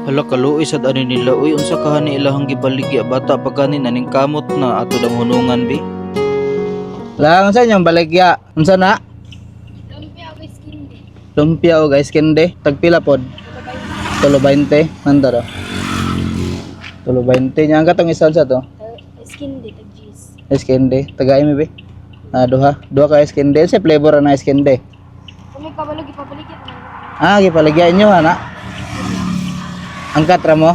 Hala, kaluoy sad ani nila uy. Unsa kahani ilahang gibaligya, bata pa gani naning kamot na ato dang hunungan bi. Lang sa inyong baligya. Unsa na? Lumpia o candy. Lumpia o ice candy. Tagpila pod? Tulo 20. Nanda ra. Tulo 20. Nya ang katong isa, unsa to? Ice candy, tag cheese. Ice candy. Tagay mi bi. Ah, duha. Duha ka ice candy. Unsa flavor na ice candy? Kung may kabalo, gipabaligya naman. Ah, gipaligya inyo ha na. Angkat ra mo.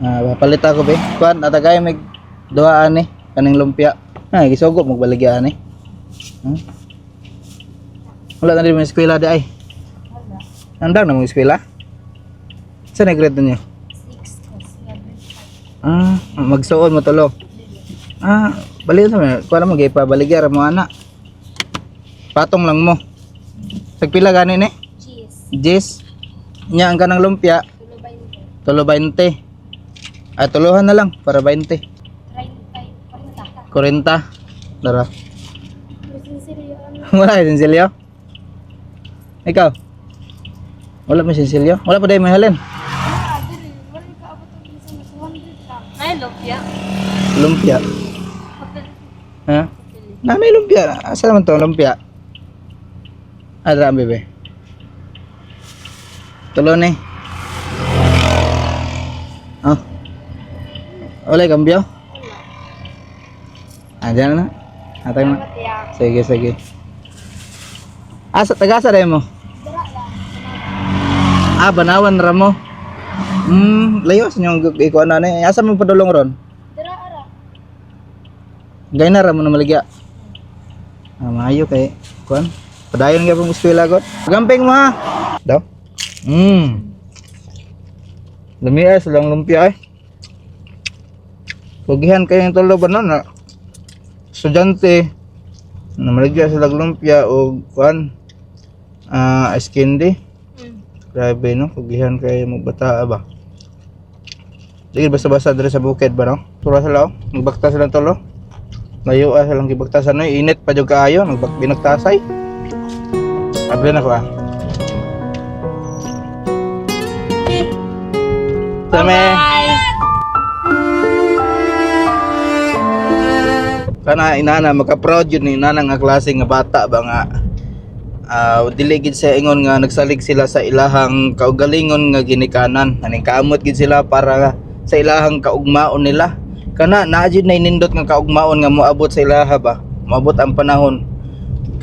Ah, palit ako be. Kuan atagay mig duha ani kaning lumpia. Ah, gisugo magbaligya ani. Wala na din mo eskwela di ay. Wala. Andang na mo eskwela? Sa na grade ninyo? 6 o 7. Ah, magsuon mo tulo. Ah, balik sa mga. Kuan mo gipabaligya ra mo ana. Patong lang mo. Tagpila gani ni? Cheese. Jis. Nya ang kanang lumpia, Tulo 20. tulo 20. Ay, tuluhan na lang para 20. 30, 40. 40. Dara. May sinsilyo ano. Wala kay sinsilyo? Ikaw? Wala mo sinsilyo? Wala pa dahil may halin. Ah, dili. Wala ka abot ang isang 200 lang. Ay, lumpia. Lumpia. Ha? Nanay lumpia. Asa naman to lumpia? Ah, dara ang bebe. Tulo ni. Ah. Wala kambyo? Ah, dyan na. Atay mo. Sige, sige. Asa, taga-asa rin mo? Dara lang. Ah, Banawan ra mo. Layo sa inyong ikuan na ni. Asa mo padulong ron? Dara ara. Gay na ra mo na maligya. Ah, maayo kay kuan. Padayon gyud pong eskwela god. Gamping mo ha. Daw. Lami ay silang lumpia ay. Pugihan kayo yung tulo ba nun, na estudyante na maligya sila lumpia o kuan, ah, ice candy. Grabe no, pugihan kayo magbata ba. Sige, basta-basta diri sa bukid ba no? Tura sila oh, magbakta silang tulo. Layo ah silang gibagtasan no, init pa jud kaayo, nagbak binagtasay. Abli na ko ah. Same. Kana inana maka-proud yun ni inana nga klase nga bata ba nga ah, dili gid sa ingon nga nagsalig sila sa ilahang kaugalingon nga ginikanan. Aning kaamot gid sila para sa ilahang kaugmaon nila. Kana naa jud na nindot nga kaugmaon nga moabot sa ilaha ba. Moabot ang panahon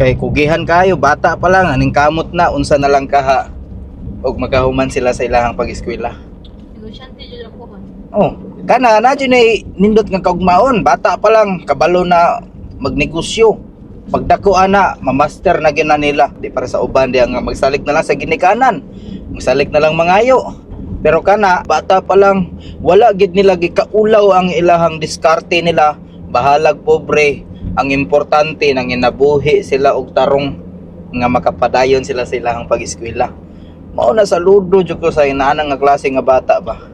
kay kugihan kayo bata pa lang aning kamot na unsa na lang kaha og makahuman sila sa ilahang pag-eskwela. Negosyante jud ako man. Oh, kana na jud nay nindot nga kaugmaon, bata pa lang kabalo na magnegosyo. Pagdako ana, mamaster na gyud na nila. Di para sa uban diya nga magsalig na lang sa ginikanan. Magsalig na lang mangayo. Pero kana bata pa lang wala gid nila gikaulaw ang ilahang diskarte nila. Bahalag pobre, ang importante nang inabuhi sila og tarong nga makapadayon sila sa ilahang pag-eskwela. Mao na saludo jud ko sa inaana nga klase nga bata ba.